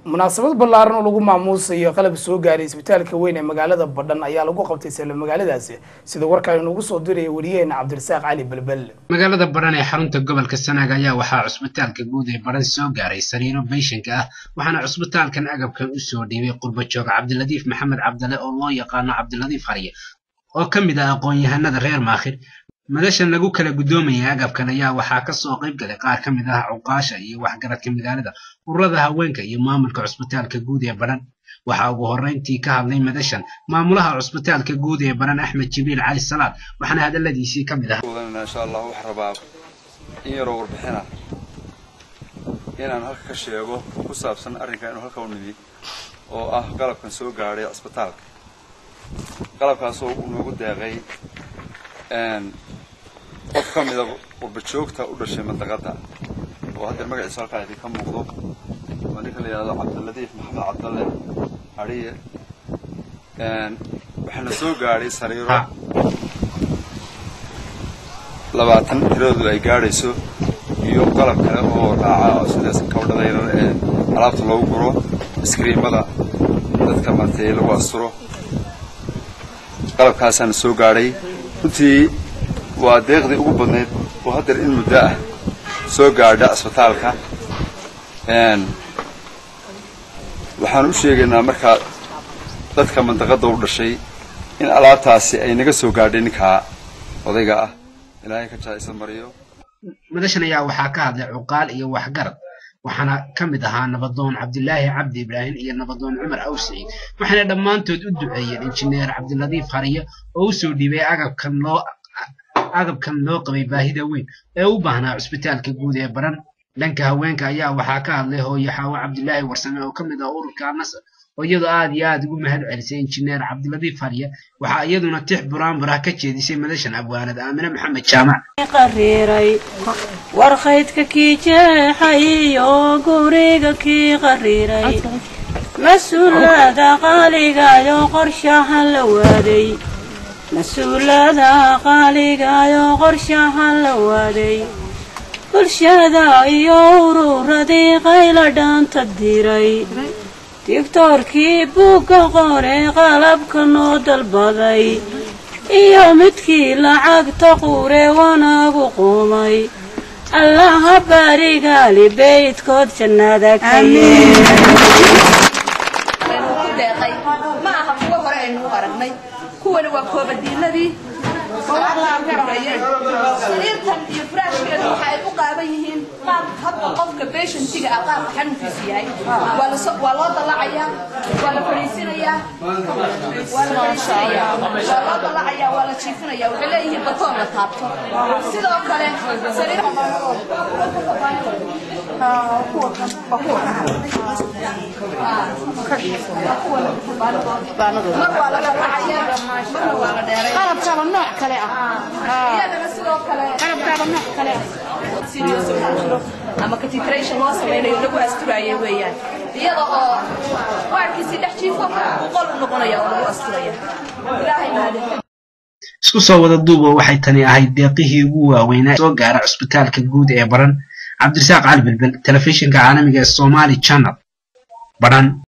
Munaasabad ballaaran oo lagu maamuusayo qalab soo gaaray isbitaalka weyn ee magaalada Badhan ayaa lagu qabtay sala magaaladaasi, sida warkaan inoogu soo diraya wariyaheena Cabdirasaaq Cali Belbel. Magaalada Badhan ee xarunta gobolka Sanaag ayaa waxaa cusbitaalka guud ee Badhan soo gaaray sariiro beyshanka ah, waxaana cusbitaalkan agabkan u soo dhiibay qurbo joog Cabdiladiif Maxamed Cabdale oo loo yaqaano Cabdiladiif Harye, oo ka mid ah aqoon-yahanada reer Maakhir. Madashan lagu kala guddoomaya agabkan ayaa waxaa ka soo qayb galay qaar ka mid ah cuqaasha iyo waxgaradka magaalada, ururada haweenka iyo maamulka cusbitaalka guud ee Badhan. Waxaa ugu horreyntii ka hadlay madashan maamulaha cusbitaalka guud ee Badhan, Axmed Jibriil Cali Salaad, waxaana hadaladiisii ka mid ah: Insha Allah waxaan rabaa in yaroo warbixina inaan halka ka sheego ku saabsan arrinka inuu halka u nimi oo ah qalabkan soo gaadhay cusbitaalka, qalabkaasoo uu noogu deeqay qof ka mida qurbajoogta u dhashay mandaqada oo hadda magaciisa halkaa idinka muuqdo, waa ninka la yidhahdo Cabdiladiif Maxamed Cabdalle Hariye. Waxaana soo gaadhay sariiro 20 tiradoodu ay gaadhayso iyo qalab kale oo raaca oo sidaas kawdhada yarar ee alaabta loogu guro, iskriimada dadka maartay lagu asturo. Qalabkaasaana soo gaadhay. Runtii waa deeqdii ugu badnayd oo haddeer in muddo ah soo gaadha cisbitaalka. Waxaan u sheegaynaa markaa dadka mandaqada u dhashay in alaabtaasi ay naga soo gaadhay ninkaa odayga ah, Ilaahay ka jaa-isa mariyo. Madashan ayaa waxaa ka hadlay cuqaal iyo waxgarad, waxaana ka mid ahaa nabadoon Cabdilaahi Cabdi Ibraahim iyo nabadoon Cumar Aw Siciid, waxaana dhammaantood u duceeyeen injineer Cabdiladiif Hariye oo u soo dhiibay agabkan loo qabay baahida weyn ee u baahnaa cusbitaalka guud ee Baran. Dhanka haweenka ayaa waxaa ka hadlay hooyo Xaawo Cabdilaahi Warsame oo ka mid ah ururka Nasar, oo iyadoo aad iyo aad ugu mahad celisay injineer Cabdiladiif Hariye. Waxaa iyaduna tix buraanbur ah ka jeedisay madashan abwaanad Aamine Maxamed Jaamac. Qariiray warkaydka kii jeexay oo guriga kii qariiray, mas-uulada qaaligayo qorshaha la waaday, mas-uulada qaaligayo qorshaha la waaday, bulshada iyo ururadii qayla dhaanta diray, digtoorkii buugga qore qalabka noo dalbaday iyo midkii lacagta quure wanaagu quumay, Allaha baarigaali beydkood jannada ka ku deeqay. Ma aha kuwo hore aynu u aragnay, kuwani waa koobadiinadii horeeyey. Sariirtan iyo furaashkeedu waxa ay u qaaban yihiin qaab habka qofka patientiga ah, qaabka xanuunkiisu yahay. Waa loo dalacayaa, waa la fadhiisinayaa, waa la fadhiisinayaa, waa loo dalacayaa, waa la jiifinaya. Waxay leeyihiin batoon la taabto. Sidoo kale sariir mar waa la dalacayaa, marna waa la dheeray. Qalabkaaba nooc kale ah. Iyadana sidoo kale qalabkaaba nooc kale ah. Serious jiro ama catheterization loo samaynayo lagu asturaayay weeyaan, iyada oo waarkiisii dhex jiifo uu qol u noqonaya oo lagu asturaya. Ilaahay mahadin. Isku soo wada duubo, waxay tani ahayd deeqihii ugu waaweynaa soo gaara cusbitaalka guud ee Baran. Cabdirasaaq Cali Belbel, telefishinka caalamiga ee Somali Channel, Baran.